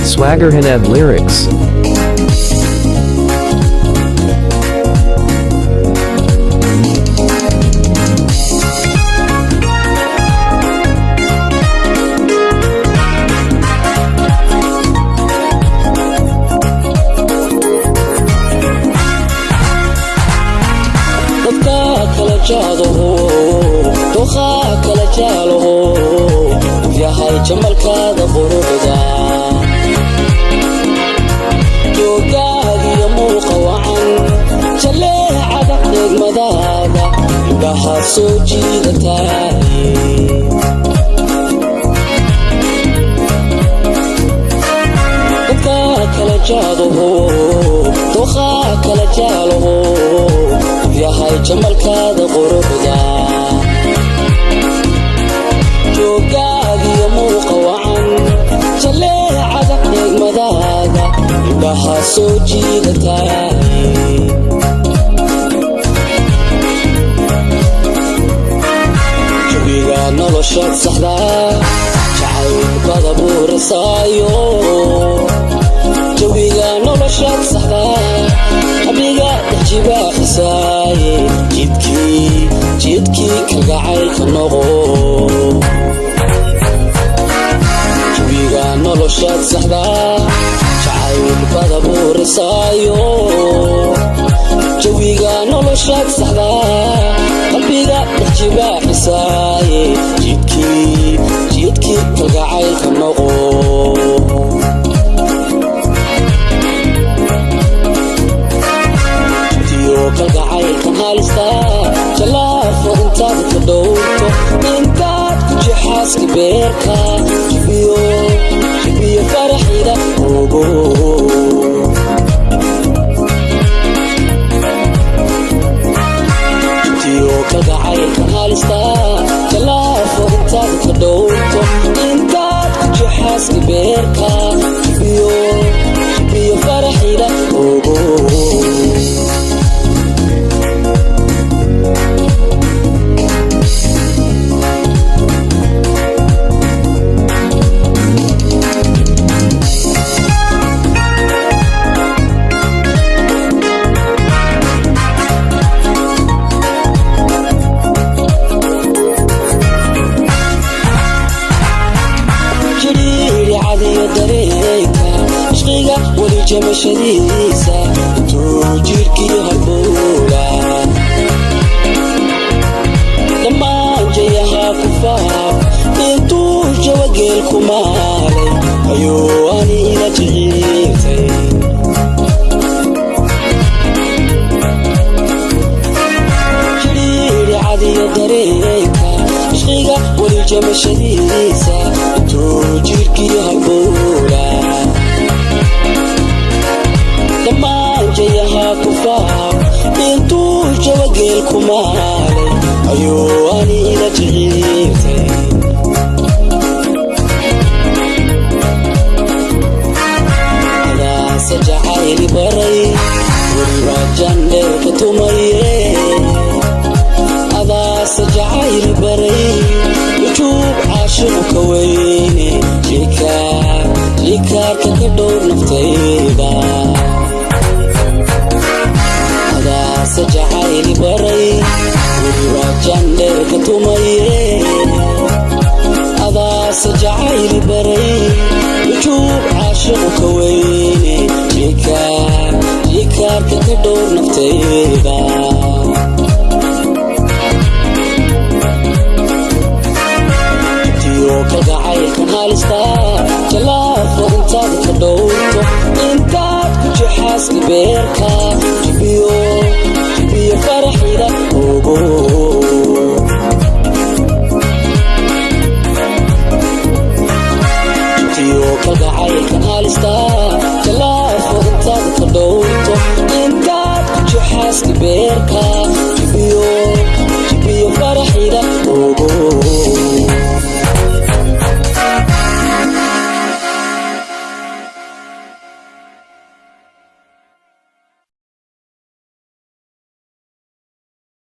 Swagger Hanad lyrics. Dadka kala jaadaho, doqaa kala jaalaho, yahay jamalkaada quruxda, joogaagiyo muuqa wacan, jaleecada dheegmadaada indhaha soo jiidataay. Dadka kala jaadaho, doqaa kala jaalaho, yahay jamalkaada quruxda, joogaagiyo muuqa wacan, jaleecada dheegmadaada indhaha soo jiidataay. Jawiga noloshaad saxdaa, jacaylbada buurasaayo, jawiga noloshaad saxdaa, qabiga dexjibaaxisaaye, jidkii jidkii kalgacaylka noqo. Jawiga noloshaad saxdaa, jacaylbada buurisaayo, jawiga noloshaad saxdaa, qalbiga dexjibaaxisaaye, jidkii jidkii kalgacaylka noqo. Kalgacaylkan halista jalaafo intaad ka dhowrto, intaad ku jixaaska beerka, jibiyo jibiyo faraxida ogo. Jibiyo kalgacaylkan halista jalaafo intaad ka dhowrto, intaad ku jixaaska beerka, jibiyo jibiyo faraxida ogo. Jidhiidhicadiyo dareenka ishqiga weli jamashadiisa, intuu jidhkii halbowla dhammaan jayaha ku faaf, intuu jawageel ku maalay ayuu ani ila jiciirtay. Jidhiidhicadiyo dareenka ishqiga weli jamashadiisa, intuu jidhkii halbowla dhammaan jayaha ku faaf, intuu jawageel ku maalay ayuu ani ila jiciirtay. Adaase jacayli baray, weliba jandheerka tumaye, adaase jacayli baray, wujuub caashiqu ka weyne, jikaar jikaarka ka dhowr naftayda. Adaase jacayli baray, weliba jandheerka tumaye, adaase jacayli baray, wujuub caashiqu ka weyne, jikaar jikaarka ka dhowr naftayda. Jibtiyo kalgacaylkan halista jalaafo intaad ka dhowrto, intaad ku jixaaska beerka, jibiyo jibiyo faraxida ogo.